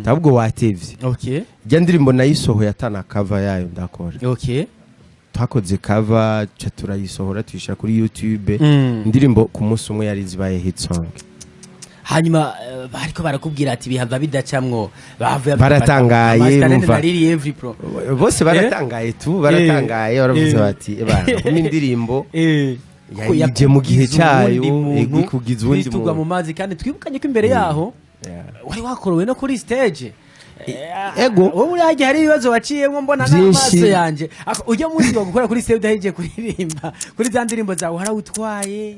Ahubwo watevye. Ijya ndirimbo nayisohoye atana cover yayo ndakora. Twakoze cover, ca turayisohora, tuyishira kuri YouTube. Indirimbo ku munsi umwe yari zibaye hit song. Hanyuma bariko barakubwira ati bihava bidacamwo, bavuye. Baratangaye, bumva. Nariri every pro. Bose baratangaye tu, baratangaye, baravuze bati: "Ebana, kuma indirimbo yayije mu gihe cyayo, ego, ikugiza uwundi Twitugwa mu muntu." mazi. Kandi twibukanye ko imbere yaho wari wakorowe no kuri stage. Ego. Wowe uri hagiye hari ibibazo waciyemo, mbona Byinshi. n'amaso yanje. Ujya munsi wa gukora kuri stage udahejeje kuririmba kuri za ndirimbo zawe, harawutwaye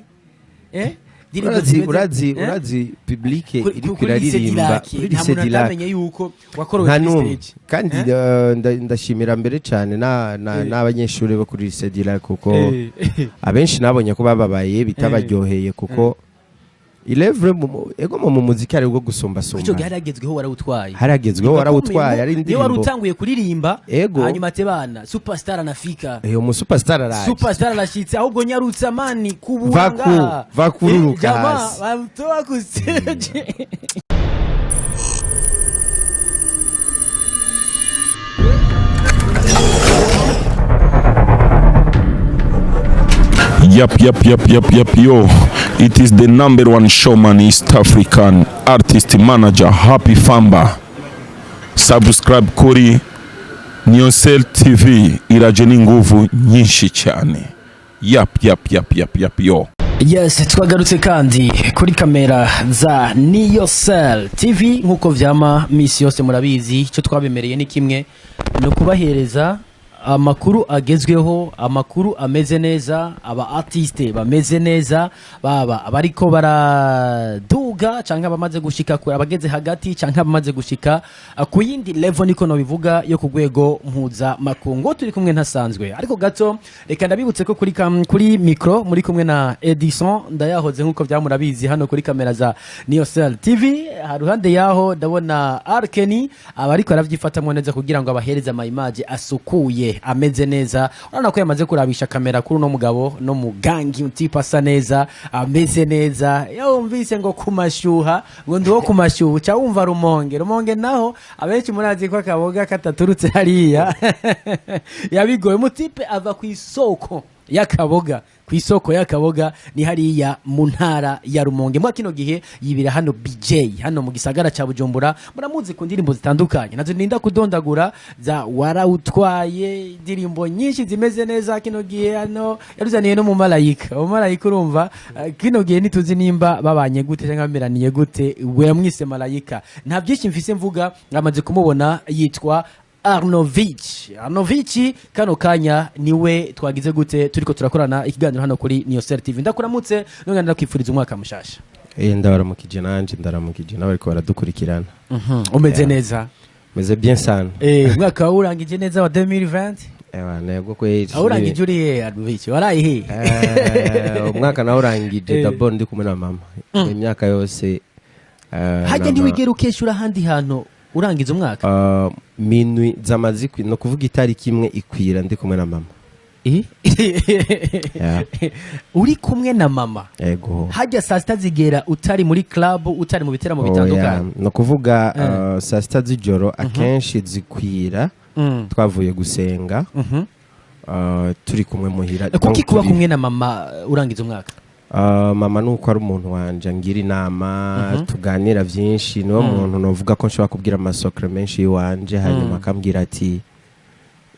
Ndirimbo Urazi, urazi, eh? urazi public iriko Kuri lycée iraririmba du Lac, kuri nta muntu lycée du Lac. atamenye yuko wakorowe Nta kuri n'umwe. stage. Kandi Eh? ndashimira mbere cyane n'abanyeshuri bo kuri lycée du Lac, kuko abenshi nabonye ko bababaye, bitabaryoheye, kuko ilevre ego mu muziki hari ubwo gusumbasumba. Ico gihe haragezweho warawutwaye. Haragezweho warawutwaye, ari Niyo wari indirimbo. utanguye kuririmba. Ego. Hanyuma atebana superstar anafika. Iyo mu superstar araje. Superstar arashitse, ahubwo nyarutse mani kubura. Ngaha. Va kururuka Jamaa, hasi. bamtoa ku stage. Yep, yo. It is the number one showman, East African artist manager, Happy Famba. Subscribe kuri Niyonsel TV, iraje n'inguvu nyinshi cyane. Yep, yo. Yes, twagarutse kandi kuri kamera za Niyosel TV nk'uko vyama misi yose. Murabizi, icyo twabemereye ni kimwe, ni ukubahereza amakuru agezweho, amakuru ameze neza, aba artiste bameze neza, baba abariko baraduga canke abamaze gushika kure, abageze hagati canke abamaze gushika ku yindi level, niko nobivuga, yo ku rwego mpuzamakungu. Turi kumwe ntasanzwe, ariko gato reka ndabibutse ko kuri micro muri kumwe na Edison Ndayahoze, nkuko byamurabizi hano kuri kamera za Niyosel TV. Haruhande yaho ndabona Arkeni aba ariko aravyifatamwo neza kugira ngo abahereze ama image asukuye, ameze neza. Urabona ko yamaze kurabisha kamera kuri uno mugabo no mugangi type asa neza, ameze neza. Iyo wumvise ngo kumashyuha, ngo ndi uwo kumashyuha, uca wumva Rumonge. Rumonge naho abenshi murazi ko akaboga kataturutse hariya, yabigoye. Umutipe ava ku isoko y'akaboga, ku isoko y'akaboga ni hariya mu ntara ya Rumonge. Mwa kino gihe yibira hano BJ, hano mu gisagara ca Bujumbura. Muramuzi ku ndirimbo zitandukanye, nazo ninda kudondagura, za warawutwaye, indirimbo nyinshi zimeze neza. Kino gihe hano yaruzaniye no mu malayika, umumalayika. Urumva kino gihe ntituzi nimba babanye gute cyangwa bameraniye gute, we yamwise malayika. Nta byinshi mfise mvuga, mwamaze kumubona, yitwa Arnovich. Arnovich kano kanya niwe twagize gute turiko turakorana ikiganiro hano kuri Niyosel TV. Ndakuramutse nongera ndakwifuriza umwaka mushasha. Ndabaramukije nanje, ndaramukije n'abariko baradukurikirana. Umeze neza? Meze bien sana. Umwaka wawe urangije neza wa 2020? Ewa, nego kweli. Awurangije uri he, Arnovich? Waraye he? Umwaka nawe urangije d'abord ndi kumwe na mama imyaka yose. Hajya ntiwigera ukeshura ahandi hantu urangiza umwaka? Minwi zamaze no kuvuga itariki imwe ikwira ndi kumwe na mama. Yeah. Uri kumwe na mama? Ego. Hajya saa sita zigera utari muri club, utari mu biteramo Oya, bitandukanye? no kuvuga saa sita z'ijoro akenshi zikwira twavuye gusenga, turi kumwe muhira. Kuki Donc kuba kumwe na mama urangiza umwaka? Mama nuko ari umuntu wanje angira inama, tuganira byinshi. Niwe muntu novuga ko nshobora kubwira amasokre menshi iwanje, hanyuma akambwira ati: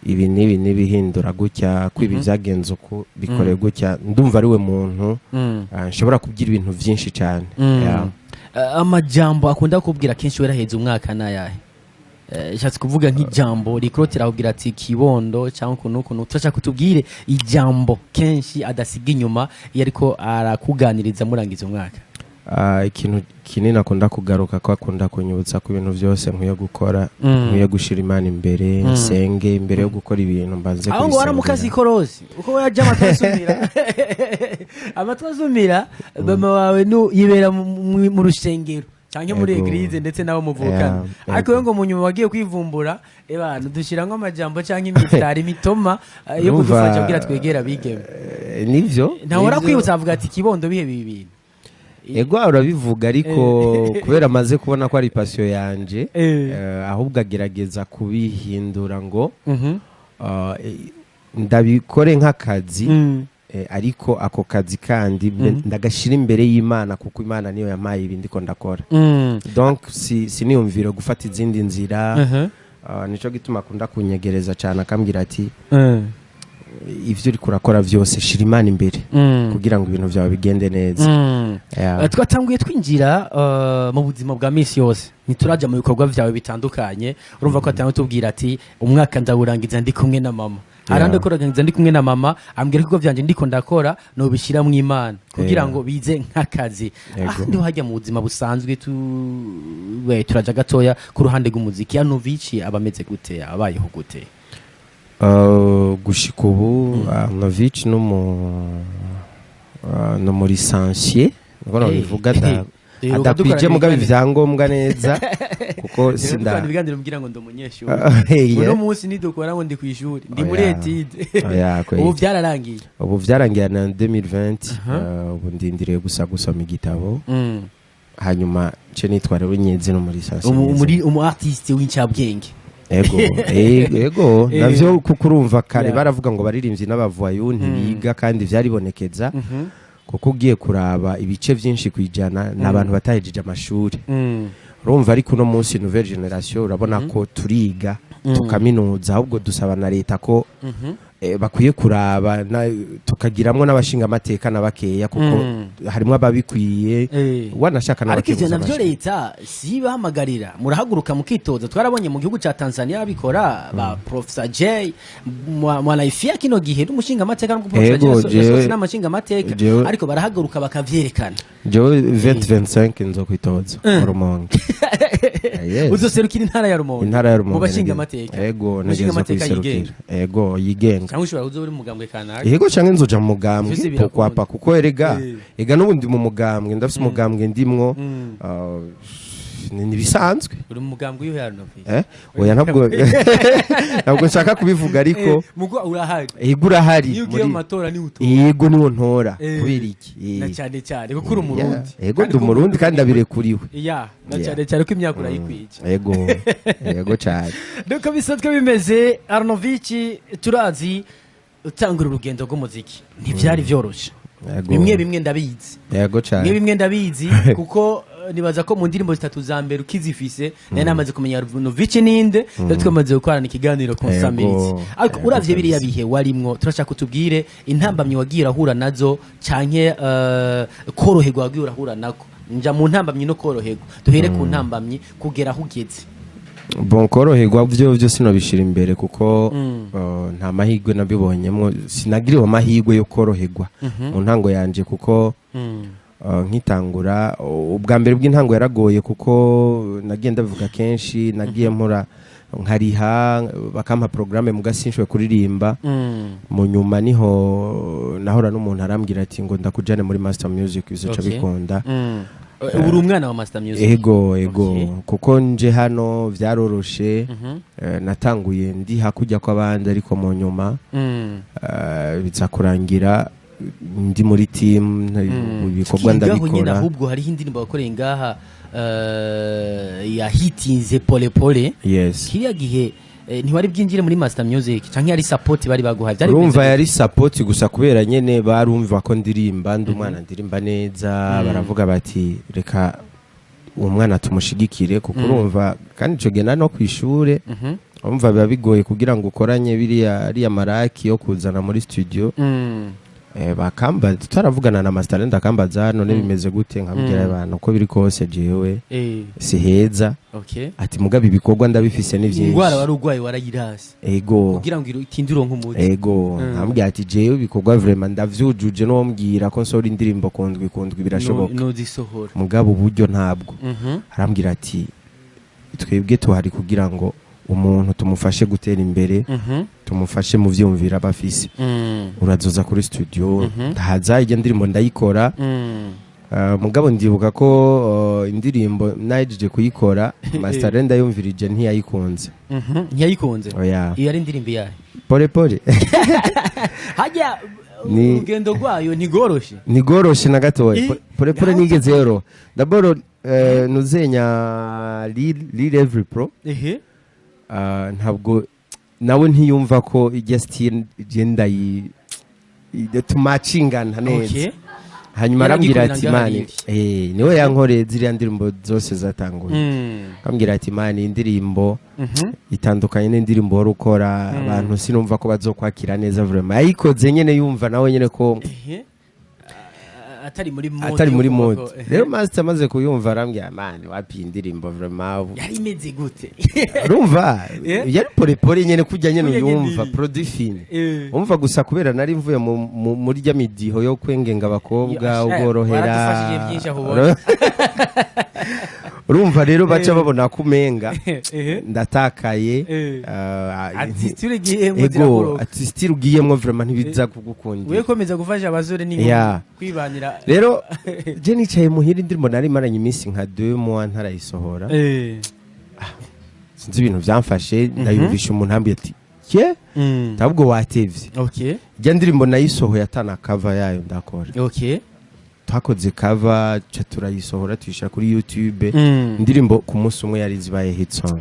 "Ibi n'ibi n'ibihindura gutya, ko ibi byagenze uku, bikore gutya." Ndumva ari we muntu nshobora kubwira ibintu byinshi cyane. Yeah. Amajambo akunda kubwira kenshi weraheza umwaka n'ayahe? Nshatse kuvuga nk'ijambo rikurotira akubwira ati kibondo, cyangwa ukuntu ukuntu. Turashaka kutubwire ijambo kenshi adasiga inyuma iyo ariko arakuganiriza murangiza umwaka. Ikintu kinini akunda kugaruka ko, akunda kunyibutsa ko ibintu byose nkwiye gukora, nkwiye gushira Imana imbere, nsenge imbere yo gukora ibintu, mbanze Aho ngo waramukase kubisengera. Ikorosi uko wajya amatwi asumira, amatwi asumira, mama wawe yibera mu rusengero cyangwa muri Ego. église, ndetse nabo muvukana. Ariko we ngo mu nyuma wagiye kwivumbura, ebana dushyiramo amajambo cyangwa imitari imitoma yo kudufasha kugira twegera abigeme. Nivyo. Ntawe Nivyo. urakwibutsa avuga ati kibondo bihe ibi bintu? Ego, urabivuga, ariko kubera amaze kubona ko ari passion yanje, ahubwo agerageza kubihindura ngo ndabikore nk'akazi, ariko ako kazi kandi ndagashira imbere y'Imana, kuko Imana niyo yampaye ibi ndiko ndakora. Donc si siniyumvire gufata izindi nzira. Nico gituma akunda kunyegereza cyane, akambwira ati: "Ivyo uriko urakora vyose, shira Imana imbere kugira ngo ibintu vyawe bigende neza." Yeah. Twatanguye twinjira mu buzima bwa misi yose, ntituraja mu bikorwa vyawe bitandukanye. Urumva ko atanguye tubwira ati: "Umwaka ndawurangiza ndi kumwe na mama." Harandi ko urangiza ndi kumwe na mama, ambwira ko ibikorwa vyanje ndiko ndakora nobishiramwo Imana kugira ngo bize nk'akazi. Ahandi ho hajya mu buzima busanzwe, tu we turaja gatoya ku ruhande rw'umuziki. Arnovic aba ameze gute? Abayeho gute? Gushika ubu, Arnovic n'umu licencié, niko nobivuga, da adakwije mugabo ivyangombwa neza, kuko sinda sinda ibiganiro mbwira ngo ndi umunyeshuri. Yeah. Uno munsi nidukora ngo ndi kw'ishuri, ndi muri Oya. étude. Oya, kweli. Ubu byararangiye. Ubu vyarangiye na 2020. Ubu ndindiriye gusa gusoma igitabo, hanyuma nce nitwara runyezi no muri licencié. Muri umu artiste w'incabwenge. Ego, ego, navyo, kuko urumva kare baravuga ngo baririmbyi n'abavoyou ntibiga, kandi vyaribonekeza, kuko ugiye kuraba ibice vyinshi kwijana ni abantu batahejeje amashuri. Urumva, ariko uno munsi nouvelle génération, urabona ko turiga, tukaminuza. Ahubwo dusaba na leta ko bakwiye kuraba tukagiramwo n'abashinga amateka na bakeya, kuko harimwo ababikwiye, wanashaka Ariko ivyo n'abakemuza navyo amashuri. leta si ibahamagarira, murahaguruka mukitoza. Twarabonye mu gihugu ca Tanzania babikora, ba Professor J Mwanaifia kino gihe n'umushinga amateka, n'ubwo Professor J yasohotse n'amashinga amateka, ariko barahaguruka bakavyerekana. Jewe 2025 nzokwitoza mu Rumonge. Yes. Uzoserukira intara ya Rumonge? Intara ya Rumonge. Mu bashinga amateka? Ego. Mu bashinga Ntegerezwa amateka kuyiserukira. yigenga? Ego, yigenga. Cyangwa ushobora kuzoba uri mu mugambwe kanaka? Yego, canke nzoja mu mugambwe. Vyose birakunda. Pourquoi pas? Kuko erega ega n'ubundi mu mugambwe, ndafise umugambwe ndimwo. Ni bisanzwe. Uri mu mugambwe w'iyo Arnovic? Oya, ntabwo nshaka kubivuga, ariko Mugo urahari. Ego, urahari. Iyo ugiye mu matora ni utora? Yego, niwo ntora. Kubera iki? Na cyane cyane kuko uri umurundi. Ego, ndi umurundi kandi ndabirekuriwe. Ya, na cyane cyane ko imyaka urayikwije. Ego cyane. Nuko bisanzwe bimeze. Arnovic, turazi utangura urugendo rw'umuziki ntibyari byoroshe. Yego. Bimwe bimwe ndabizi. Yego cyane. Bimwe bimwe ndabizi, kuko nibaza ko mu ndirimbo zitatu za mbere ukizifise nari namaze kumenya Arnovic ninde, ndetse twamaze gukorana ikiganiro ku Nsamirizi. Ariko uravye biriya bihe warimwo, turashaka utubwire intambamyi wagiye urahura nazo, canke koroherwa wagiye urahura nako. Nja mu ntambamyi no koroherwa, duhere ku ntambamyi kugera aho ugeze. Bon, koroherwa byo sinobishira imbere, kuko nta mahirwe nabibonyemo, sinagiriwe amahirwe yo koroherwa mu ntango yanje, kuko nkitangura ubwa mbere bw'intango yaragoye, kuko nagiye ndabivuga kenshi, nagiye mpora nkariha bakampa programme muga sinshoboye kuririmba. Mu nyuma niho nahora n'umuntu arambwira ati ngo ndakujane muri Master Music, bizoca bikunda. Uri umwana wa Master Music? Ego. Kuko nje hano vyaroroshe. Natanguye ndi hakurya kw'abandi, ariko mu nyuma biza kurangira ndi muri team, ibikorwa Ngaho nyine, ndabikora. Ahubwo hariho indirimbo wakoreye ngaha yahitinze, Pole Pole. Yes. Kiriya gihe ntiwari bwinjire muri Master Music, canke yari support bari baguhaye? Byari Urumva, bimeze yari support gusa, kubera nyene barumva ko ndirimba, ndi umwana ndirimba neza, baravuga bati: "Reka uwo mwana tumushigikire," kuko urumva kandi ico gihe nari no kw'ishure. Urumva biba bigoye kugira ngo ukoranye biriya ariya maraki yo kuzana muri studio. Bakamba tutaravugana na Master, akambaza: "None bimeze gute?" Nkabwira abantu uko biri kose jewe si heza. Ati: "Mugabe ibikorwa ndabifise ni vyinshi." Ingwara wari urwaye warayirase Ego. kugira ngo itinde uronke umuti. Ego. Nkambwira ati: "Jewe ibikorwa vraiment ndavyujuje, no mbwira ko nsohora indirimbo kundwi kundwi birashoboka." Nuzisohora. Mugabo uburyo ntabwo. Arambwira ati: "Twebwe tuhari kugira ngo umuntu tumufashe gutera imbere, tumufashe mu vyumvira bafise. Urazoza kuri studio." Ndahaza, ijya ndirimbo ndayikora. Mugabo ndibuka ko indirimbo nahejeje kuyikora, Master ndayumvirije, ntiyayikunze. Ntiyayikunze? Oya. Iyo ari indirimbo yahe? Pole Pole. Hajya Urugendo rwayo ntigoroshe. Ntigoroshe na gatoya. Pole pole Ngaho nigeze yoroha. D'abord nuzenya Lil Every Pro. Ah, ntabwo nawe ntiyumva ko ijya style igenda yi tumacingana neza. Hanyuma arambwira ati Yaragikorera mani ngaho. niwe yankoreye ziriya ndirimbo zose zatanguye. Akambwira ati: "Mani, iyi ndirimbo itandukanye n'indirimbo wari ukora, abantu sinumva ko bazokwakira neza." Vraiment yayikoze nyene yumva nawe nyene ko Atari muri mode atari yo muri kuvuga mode. Rero master amaze kuyumva arambwira: "Mani, wapi, iyi ndirimbo vraiment." Yari imeze gute? Urumva, yari pole pole nyene, kujya nyene Kurya nyene uyumva iri. produit fini. Umva gusa, kubera nari mvuye muri rya midiho yo kwengenga abakobwa, ubworohera. Waradufashije byinshi aho ubonye. Urumva rero baca babona ko umenga ndatakaye. Ati style ugiyemwo ego zirakoroka. Ati style ugiyemwo vraiment ntibiza kugukundira. We komeza gufasha abasore n'inkumi kwibanira. Rero je nicaye muhira, indirimbo nari maranye iminsi nka 2 mois ntarayisohora. Sinzi ibintu byamfashe, ndayumvisha umuntu, ambwiye ati: "Ye, ntabwo watevye." Ijya ndirimbo nayisohoye atana cover yayo ndakora. Twakoze cover, ca turayisohora, tuyishyira kuri YouTube. Indirimbo ku munsi umwe yari zibaye hit song.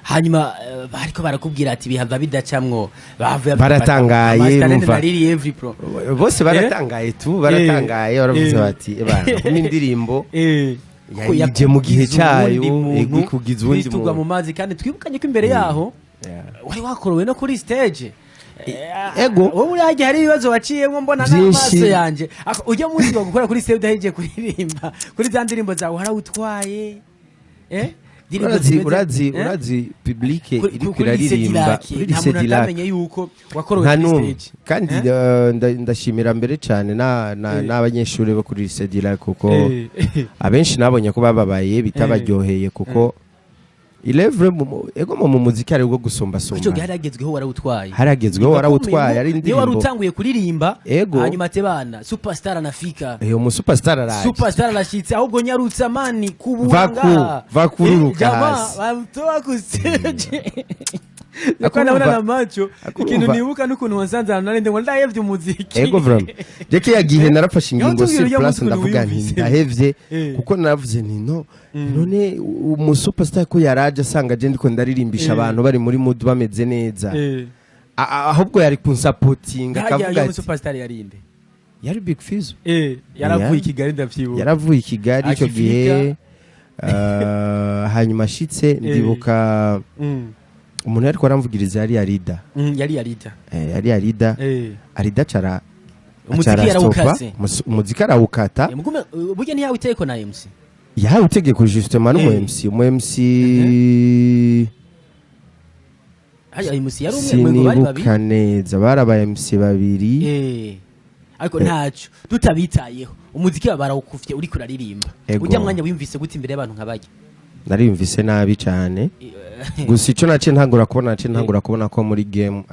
Hanyuma bariko barakubwira ati bihava bidacamwo, bavuye Baratangaye, Masterland urumva. na Lily Every Pro. Bose baratangaye tu, baratangaye, baravuze bati: "Ebana, kuma indirimbo yayije mu gihe Yakugize cyayo, uwundi muntu, ego, ikugize uwundi twitugwa muntu." mu mazi. Kandi twibukanye ko imbere yaho wari wakorowe no kuri stage. Ego. Wowe uri hagiye hari ibibazo waciyemo, mbona Byinshi. n'amaso yanje. Ujya munsi wa gukora kuri stage udahejeje kuririmba kuri za ndirimbo zawe, warawutwaye Ndirimbo Urazi, urazi, urazi public iriko kuri iraririmba Cedillac, kuri nta muntu Cedillac. atamenye yuko wakorowe Nta kuri n'umwe. stage. Kandi ndashimira mbere cyane n'abanyeshuri bo kuri Cedillac, kuko abenshi nabonye ko bababaye, bitabaryoheye, kuko ilevre ego mu muziki hari ubwo gusumbasumba. Icyo gihe haragezweho warawutwaye. Haragezweho warawutwaye, ari Niyo wari indirimbo. utanguye kuririmba. Ego. Hanyuma atebana superstar anafika. Umu superstar araje. Superstar arashitse, ahubwo nyarutse mani kubura. Va kururuka hasi. Bamtoa ku stage. Akurumva- Nako na macho akurumva- ikintu nibuka n'ukuntu wansanze ahantu narinde ngo ndahevye umuziki. Ego, vraiment jeke yagihe narafashe ingingo Ngaho tubwire sur urya place, munsi ukuntu ndavuga nti wiyumvise. ndahevye, kuko naravuze nti no none umu superstar ko yaraje asanga je ndiko ndaririmbisha abantu bari muri mood, bameze neza. Ahubwo yari kunsapotinga, Hajya akavuga yo ati superstar yarinde. Yari Big Fizzo. Yaravuye Yeah. i Kigali, ndavyibuka. Yaravuye i Kigali icyo Akifika. gihe. Hanyuma ashitse, ndibuka umuntu yariko aramvugiriza yari Arida. Yari yarita. Yari Arida. Arida cara Umuziki acara yarawukase. stopa, umuziki arawukata. Mugume burya ntiyawe itegeko na MC. Yahawe itegeko justement n'umu MC, umu MC. Hajya MC yari umwe, mwe bari babiri. Sinibuka neza, barabaye MC babiri. Ariko ntaco tutabitayeho, umuziki baba barawukufye uriko uraririmba. Ego. Ujya mwanya wimvise gute imbere y'abantu nk'abajya? Nariyumvise nabi cyane. Gusa icyo naciye ntangura kubona ko muri game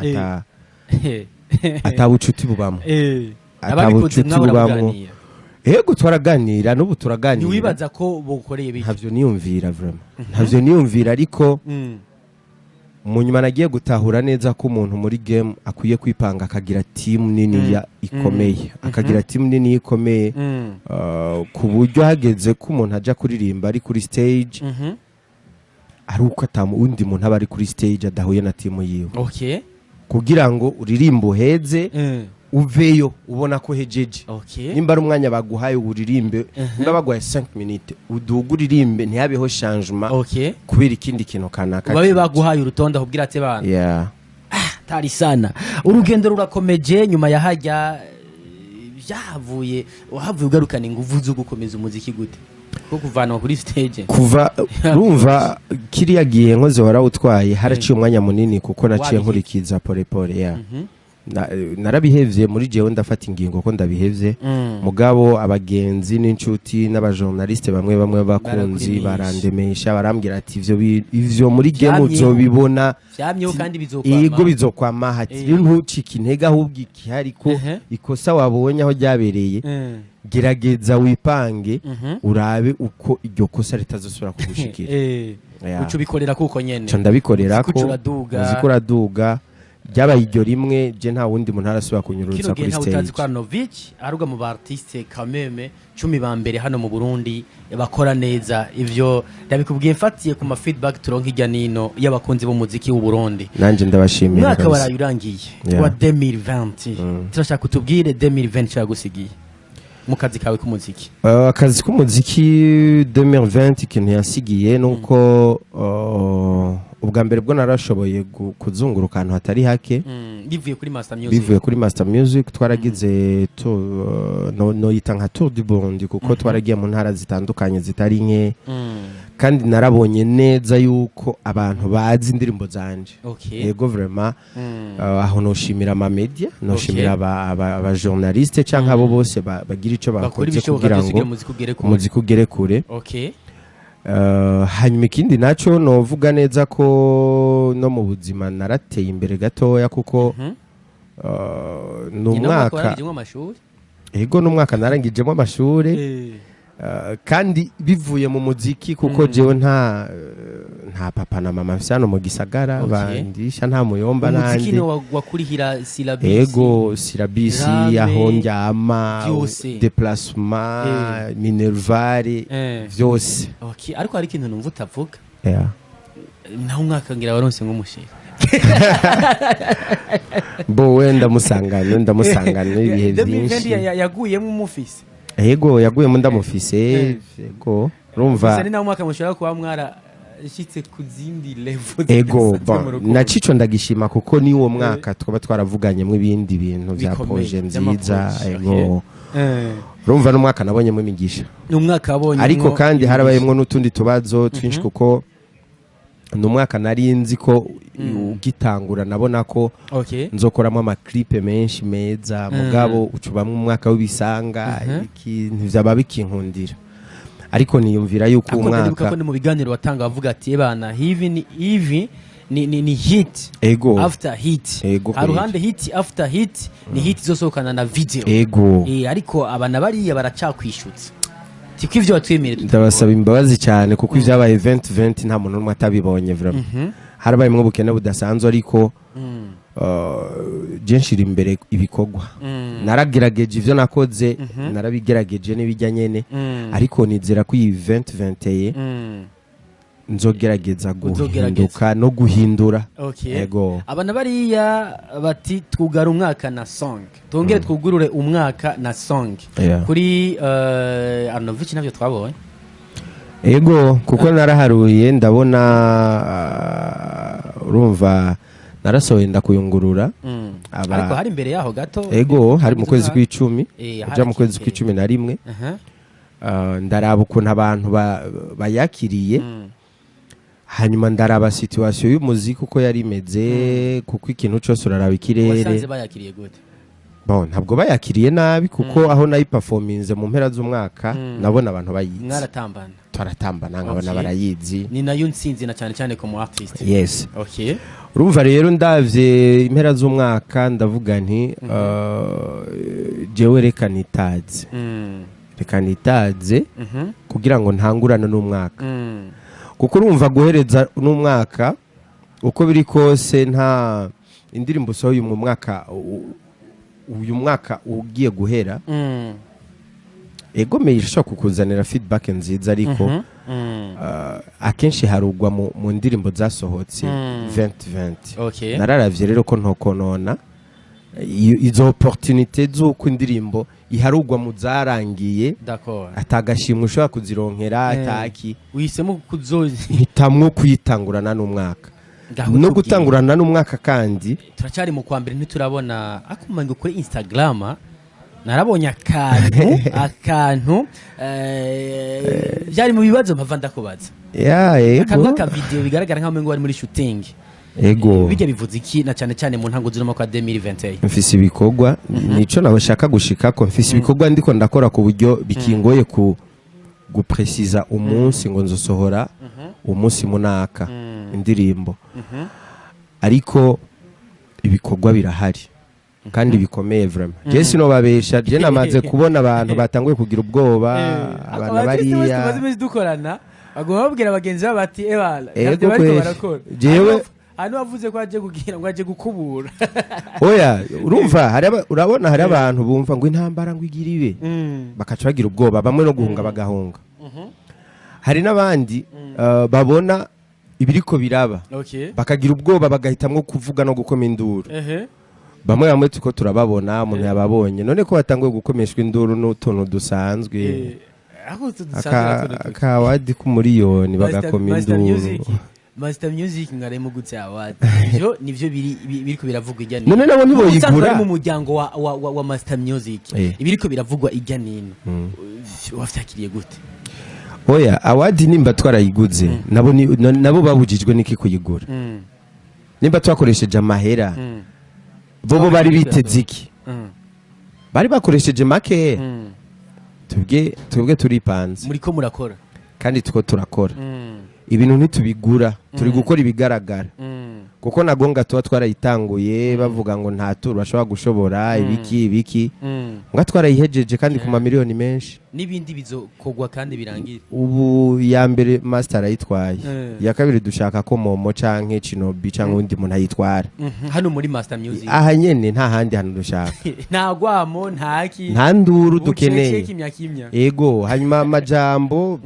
ata bucuti bubamo. Ata Ababikoze bucuti mwahora bubamwo. muganira? Ego, twaraganira, n'ubu turaganira. Ntiwibaza ko bukoreye biki? Ntavyo niyumvira, vraiment ntavyo niyumvira, ariko mu nyuma nagiye gutahura neza ko umuntu muri game akwiye kwipanga, akagira team nini ya ikomeye, akagira team nini ikomeye, ku buryo hageze ko umuntu aja kuririmba ari kuri stage, ari uko atamu undi muntu aba ari kuri stage adahuye na team yiwe, kugira ngo uririmbe uheze, uveyo ubona ko hejeje. Nimba ari umwanya baguhaye uririmbe, nimba baguhaye 5 minutes, uduga uririmbe, ntihabeho changement kubera ikindi kintu kanaka. Babe baguhaye urutonde ahubwira ati bana. Tari sana, urugendo rurakomeje. Nyuma ya hajya byahavuye, wahavuye ugarukana ingufu zo gukomeza umuziki gute, ko kuvanwa kuri stage? Kuva urumva kiriya gihe nkoze warawutwaye, haraciye umwanya munini, kuko naciye Wabihevye. nkurikiza pole pole ya narabihevye muri jewe, ndafata ingingo ko ndabihevye. Mugabo abagenzi n'inshuti n'abajournaliste bamwe bamwe bakunzi Barakuremesha. barandemesha, barambwira ati ivyo muri game Vyamyeho. uzobibona. Vyamyeho kandi bizokwama. Ego, bizokwama. Hati ntucike intege, ahubwo ikihari ko ikosa wabonye aho ryabereye, gerageza wipange, urabe uko iryo kosa ritazosubira kugushikira. Uca ubikorera kuko nyene. Nca ndabikorera Umuziki ko uca uraduga. umuziki uraduga. Ryabaye iryo rimwe, je nta wundi muntu arasubira kunyurutsa Kino gihe kuri ntawe utazi ko stage. Arnovich aruga mu ba artiste kameme 10 ba mbere hano mu Burundi bakora neza. Ivyo ndabikubwiye mfatiye ku ma feedback turonka hirya nino y'abakunzi b'umuziki w'u Burundi. Nanje ndabashimira Umwaka kabisa. waraye urangiye wa 2020. Turashaka kutubwire 2020 cyagusigiye mu kazi kawe k'umuziki. Akazi k'umuziki, 2020 ikintu yasigiye nuko ubwa mbere bwo narashoboye kuzunguruka ahantu hatari hake. Bivuye kuri Master Music. Bivuye kuri Master Music, twaragize no yita nka Tour du Burundi, kuko twaragiye mu ntara zitandukanye zitari nke, kandi narabonye neza yuko abantu bazi indirimbo zanje. Yego, vraiment. Aho noshimira ama media, noshimira aba journaliste canke abo bose bagira ico bakora bakoze ibishoboka kugira byose ngo kugira umuziki ugere kure. Umuziki ugere kure. Hanyuma ikindi naco novuga neza ko no mu buzima narateye imbere gatoya, kuko ni Ni nawo mwaka umwaka warangijemwo amashuri. Ego, n'umwaka narangijemo amashuri, kandi bivuye mu muziki, kuko jewe nta papa na mama mfise hano mu gisagara bandisha, nta muyomba Umuziki nandi. ni wakurihira syllabus? Ego, syllabus, Rame, aho ndyama, vyose. déplacement, minerval, vyose. Okay, ariko hari ikintu numva utavuga. Naho umwaka ngira waronse nk'umusheri. Bo we ndamusangana ibihe 2020 byinshi. Yaguyemo umufise? Ego, yaguyemo ndamufise, ego, urumva. Gusa ni nawo mwaka mushobora kuba mwarashitse ku zindi level Ego. zidasanzwe mu Bon, rukundo. nacico ndagishima, kuko ni uwo mwaka twaba twaravuganyemo ibindi bintu vya Bikomeye, projet nziza. by'ama projet, Ego. okay. Urumva n'umwaka nabonyemo imigisha. Ni umwaka wabonye. Ariko kandi harabayemwo n'utundi tubazo twinshi, kuko ni umwaka nari nzi ko ugitangura nabona ko nzokoramo ama clip menshi meza, mugabo ucubamwo umwaka w'ibisanga, iki ntivyaba bikinkundira, ariko niyumvira yuko Ariko ndibuka umwaka ko ni mu biganiro watanga bavuga ati: "Ebana, hivi ni hivi, ni hit after hit." Ego, Haruhande hit after hit, ni hit izosohokana na video. Ariko abana bariya baracakwishutse tiko ivyo watwemereye. Ndabasaba imbabazi cyane, kuko ibyabaye 2020 nta muntu n'umwe atabibonye. Vraiment harabayemwo ubukene budasanzwe, ariko je nshira imbere ibikorwa. Naragerageje ivyo nakoze, narabigerageje n'ibijya nyene, ariko nizera ko iyi 2021 nzogerageza Uzogerageza. guhinduka no guhindura. Ego. Abana bariya bati twugara umwaka na song, twongere twugurure umwaka na song kuri Arnovich, navyo twabonye. Ego, kuko naraharuye ndabona, urumva narasohoye ndakuyungurura. Ariko hari imbere yaho gato. Ego, hari mu kwezi kw'icumi, uja mu kwezi Harakeye. kw'icumi na rimwe. Ndaraba ukuntu abantu bayakiriye, hanyuma ndaraba situation y'umuziki uko yari imeze, kuko ikintu cyose uraraba ikirere. Wasanze bayakiriye gute? Bon, ntabwo bayakiriye nabi, kuko aho nayiperforminze mu mpera z'umwaka nabona abantu bayizi. Mwaratambana? Twaratambana, nkabona barayizi. Ni nayo ntsinzi, na cyane cyane ku mu artist. Yes. Urumva rero ndavye impera z'umwaka ndavuga nti jewe reka nitaze, reka nitaze kugira ngo ntangurane n'umwaka, kuko urumva guhereza n'umwaka uko biri kose nta indirimbo usohoye mu mwaka, uyu mwaka ugiye guhera, egomeye ishobora kukuzanira feedback nziza, ariko akenshi harugwa mu ndirimbo zasohotse 2020. Nararavye rero ko ntokonona izo opportunité z'uko indirimbo iharugwa mu zarangiye, atagashimwe ushobora kuzironkera, ataki. Uhisemo kuzo Hitamwo kuyitangurana n'umwaka Ngaho no tubwire. gutangurana n'umwaka kandi. Turacyari mu kwa mbere, ntiturabona akumango kuri Instagram. Narabonye akantu byari mu bibazo mpava ndakubaza. Ya. Akantu Ego. k'akavideo bigaragara nk'aho umengo bari muri shooting. Bijya bivuze iki, na cyane cyane mu ntango z'umwaka wa 2021? Mfise ibikorwa, nico nabashaka gushikako. Mfise ibikorwa ndiko ndakora ku buryo bikingoye ku gupresiza umunsi ngo nzosohora umunsi munaka indirimbo, ariko ibikorwa birahari kandi bikomeye vraiment. Je sinobabesha, je namaze kubona abantu batanguye kugira ubwoba, abantu bariya. Tumaze iminsi dukorana baguma babwira bagenzi babo bati: "Ebana, Ego ntabyo bariko kweli. barakora." Hano wavuze ko aje kugira ngo aje gukubura. Oya, urumva urabona hari abantu bumva ngo intambara ngo igira ibe, bakaca bagira ubwoba, bamwe no guhunga bagahunga. Hari n'abandi babona ibiriko biraba, bakagira ubwoba, bagahitamwo kuvuga no gukoma induru. Bamwe bamwe tuko turababona, umuntu yababonye none ko batanguye gukomeshwa induru n'utuntu dusanzwe. Aho tudusanzwe. Akawadi k'umuriyoni bagakoma Master induru. Music, Master Music ngaremo gutse award, ivyo nivyo biriko biravugwa ijya nino. None nabo ntiboyigura? Usanzwe ari mu muryango wa Master Music. Ibiriko biravugwa ijya nino wavyakiriye gute? Oya, award nimba twarayiguze, nabo nabo babujijwe n'iki kuyigura? Nimba twakoresheje amahera, bobo bari biteze iki? Bari bakoresheje make. Twebwe turipanze. Muriko murakora. Kandi two turakora. Ibintu ntitubigura, turi gukora ibigaragara, kuko na gonga tuba twarayitanguye bavuga ngo nta turu bashobora gushobora, ibiki ibiki, mbwa twarayihejeje kandi ku mamiliyoni menshi. N'ibindi bizokogwa kandi birangire. Ubu ya mbere Master arayitwaye. Iya kabiri dushaka ko Momo canke Chinobi canke undi muntu ayitwara. Hano muri Master Music? Aha nyene, nta handi hantu dushaka. Nta gwamo, ntaki. Nta nduru Bucece, dukeneye. Kimya kimya. Ego, hanyuma amajambo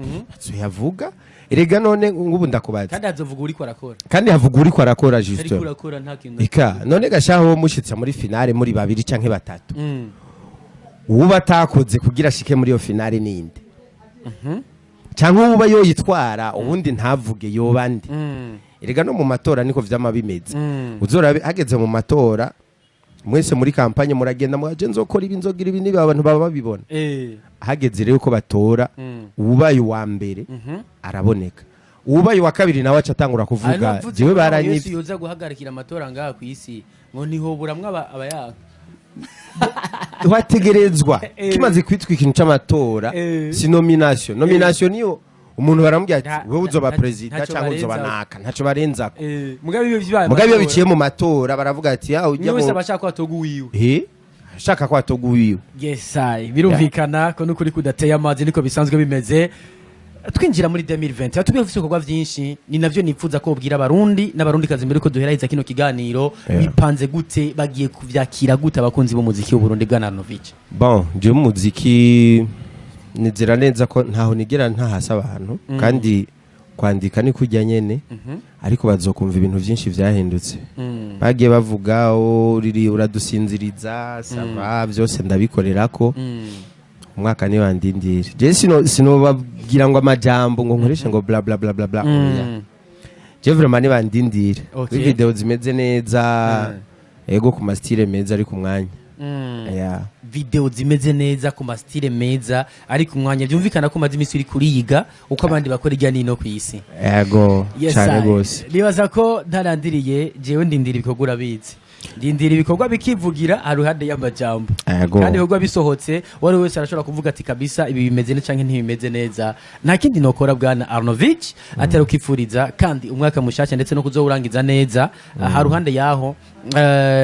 tuyavuga erega none ngubu ndakubaza. Kandi hazovuga uriko arakora. Kandi havuga uriko arakora. Ariko Justement. urakora, nta kintu. Ika none gashaho mushitse muri finale muri babiri canke batatu, uwuba atakoze kugira ashike muri iyo finale ninde? Canke uwuba yoyitwara ubundi ntavuge yoba nde? Erega no mu matora niko vyama bimeze. Uzorabe hageze mu matora, mwese muri campagne muragenda mwaje nzokora ibi, nzogira ibi, niba abantu baba babibona. Hageze rero ko batora, uwubaye uwa mbere araboneka, uwubaye uwa kabiri nawe aca atangura kuvuga jewe Yesu baranyivye. yoza guhagarikira amatora ngaha ku isi, ngo ntihoburamwo abayaka. Wategerezwa kimaze kwitwa ikintu c'amatora, si nomination. Nomination niyo umuntu baramubwira ati wewe uzoba perezida ntaco cyangwa uzoba barenzako. naka, ntaco barenzako. Mugabe iyo bibaye Mugabe iyo amatora, biciye mu matora baravuga ati ya ujya umwe wese mu aba ashaka ko atoga uwiwe. Eh, ashaka ko atoga uwiwe. Yes, ai, birumvikana ko n'ukuri kudateye amazi, niko bisanzwe bimeze. Twinjira muri 2020 tubiye ufite ibikorwa byinshi, ni navyo nipfuza ko ubwira Abarundi n'Abarundi kazi mbere ko duheraheza kino kiganiro. Bipanze gute? Bagiye kuvyakira gute abakunzi b'umuziki w'u Burundi, bwana Arnovich? Bon, jewe umuziki nizera neza ko ntaho nigera ntahasa abantu, kandi kwandika ni kujya nyene, ariko bazokumva ibintu byinshi vyahindutse. Bagiye bavuga: "Oh, riri uradusinziriza." Ça va, byose ndabikorerako. Umwaka ni wandindire, je sinobabwira ngo amajambo ngo nkoreshe ngo bla bla bla bla bla. Oya, je vraiment nibandindire. Video zimeze neza, ego, ku ma style meza, ari ku mwanya. Yeah. Video zimeze neza ku ma style meza, ariko umwanya, byumvikana ko umaze iminsi uri kuriyiga uko abandi bakora irya nino ku isi. Ego. Yes, cyane gose. Nibaza ko ntarandiriye, jewe ndindira ibikorwa, urabizi, ndindira ibikorwa bikivugira haruhande y'amajambo. Kandi ibikorwa bisohotse, uwo ari we wese arashobora kuvuga ati kabisa ibi bimeze neza canke ntibimeze neza. Nta kindi nokora, bwana Arnovich, atari ukifuriza kandi umwaka mushasha ndetse no kuzowurangiza neza. Haruhande yaho,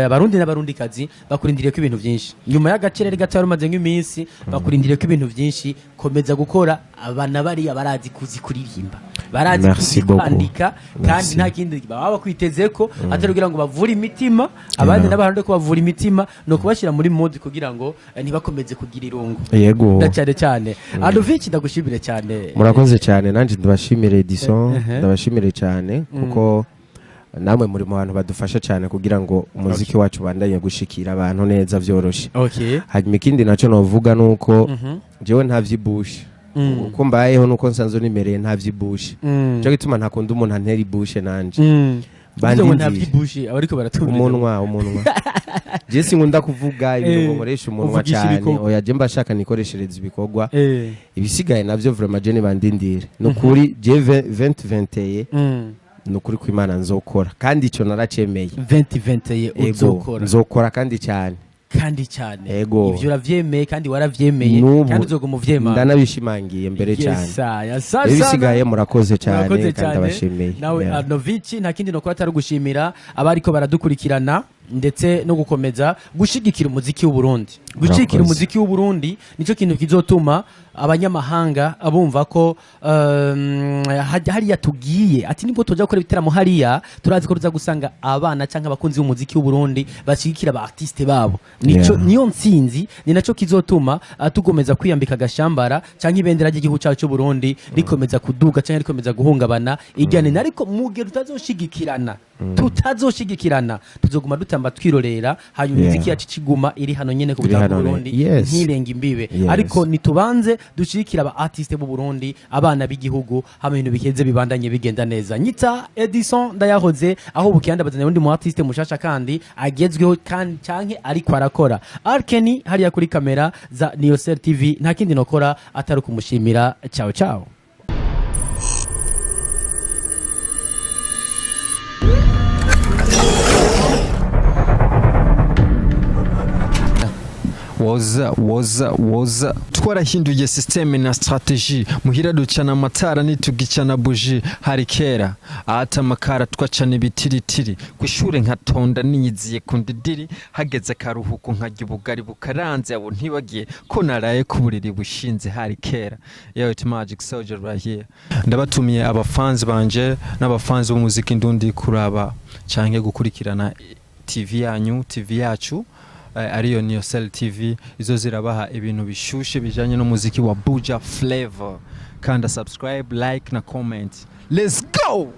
Abarundi n'Abarundikazi bakurindiriye ko ibintu byinshi nyuma y'agacerere gato wari umaze nk'iminsi. Bakurindiriye ko ibintu byinshi. Komeza gukora, abana bariya barazi kuzi kuririmba, barazi Merci kuzi beaucoup. kwandika kandi Merci. nta kindi baba bakwiteze ko atari kugira ngo bavure imitima abandi n'abahande. Ko bavura imitima ni ukubashyira muri mode kugira ngo ntibakomeze kugira irungu. Yego. Na cyane cyane, Arnovich, ndagushimire cyane. Murakoze cyane, nanjye ndabashimire, Edison. Ndabashimire cyane kuko namwe muri mu bantu badufasha cyane kugira ngo umuziki wacu ubandanye gushikira abantu neza byoroshe. Hanyuma ikindi nacyo novuga nuko jewe nta vyibushe. Uko mbayeho nuko nsanzwe nimereye, nta vyibushe. Cyo gituma ntakunda umuntu antera ibushe nanje. Bivuze ngo nta Bandindire. vyibushe abariko baratumviriza. Umunwa, je sinkunda kuvuga ibintu ngo nkoreshe umunwa Uvugisha cyane. ibikorwa. Oya, je mba shaka nikoreshereza ibikorwa. Ibisigaye navyo vraiment je nibandindire, nukuri je 2021, nukuri ko Imana nzokora, kandi ico naracemeye. 2021? Ego. Uzokora? Nzokora kandi cyane. Kandi cyane. Ego. Ivyo uravyemeye kandi waravyemeye. N'ubu kandi uzoguma uvyemanga. Ndanabishimangiye mbere cyane. Yes, aya sasa. Ibisigaye murakoze cyane. Murakoze Kandi cyane. ndabashimiye. Nawe. Yeah. Arnovich, nta kindi nokora atari ugushimira abariko baradukurikirana. ndetse no gukomeza gushigikira umuziki w'u Burundi. Gushigikira Murakoze. umuziki w'u Burundi nicyo kintu kizotuma abanyamahanga bumva ko hariya tugiye, ati nibwo tuja gukora ibiteramo hariya, turazi ko tuza gusanga abana cyangwa abakunzi b'umuziki w'u Burundi bashigikira aba artiste babo. Nico niyo ntsinzi, ni naco kizotuma tugomeza kwiyambika agashambara cyangwa ibendera ry'igihugu cyacu cy'u Burundi rikomeza kuduga cyangwa rikomeza guhungabana ijyane. Ariko mu gihe tutazoshigikirana, tuzoguma dutamba twirorera, hanyuma imiziki yacu ikiguma iri hano nyene ku Iri butaka hano bw'u Burundi, ntirenga imbibe. Ariko nitubanze dushigikira aba artiste b'u Burundi, abana b'igihugu, hamwe ibintu biheze bibandanye bigenda neza. Nyita Edison Ndayahoze, aho bukiyanda bazanye undi mu artiste mushasha kandi agezweho kandi canke ariko arakora. Arkeni hariya kuri kamera za Niyosel TV, nta kindi nokora atari kumushimira. Ciao ciao. Woza woza woza, twarahinduye système na stratégie. Muhira ducana amatara, ntitugicana buji. Hari kera ahata amakara, twacana ibitiritiri. Kw'ishure nkatonda niyiziye ku ndidiri, hageze akaruhuko nkarya ubugari bukaranze, abo ntibagiye ko naraye ku buriri bushinze. Hari kera. Yo, it's Magic Soldier right here. Ndabatumiye abafans banje n'abafans b'umuziki ndundi kuraba canke gukurikirana TV yanyu, TV yacu, ariyo Niyosel TV. Izo zirabaha ibintu bishushe bijanye n'umuziki wa Buja Flavor. Kanda subscribe, like na comment. Let's go.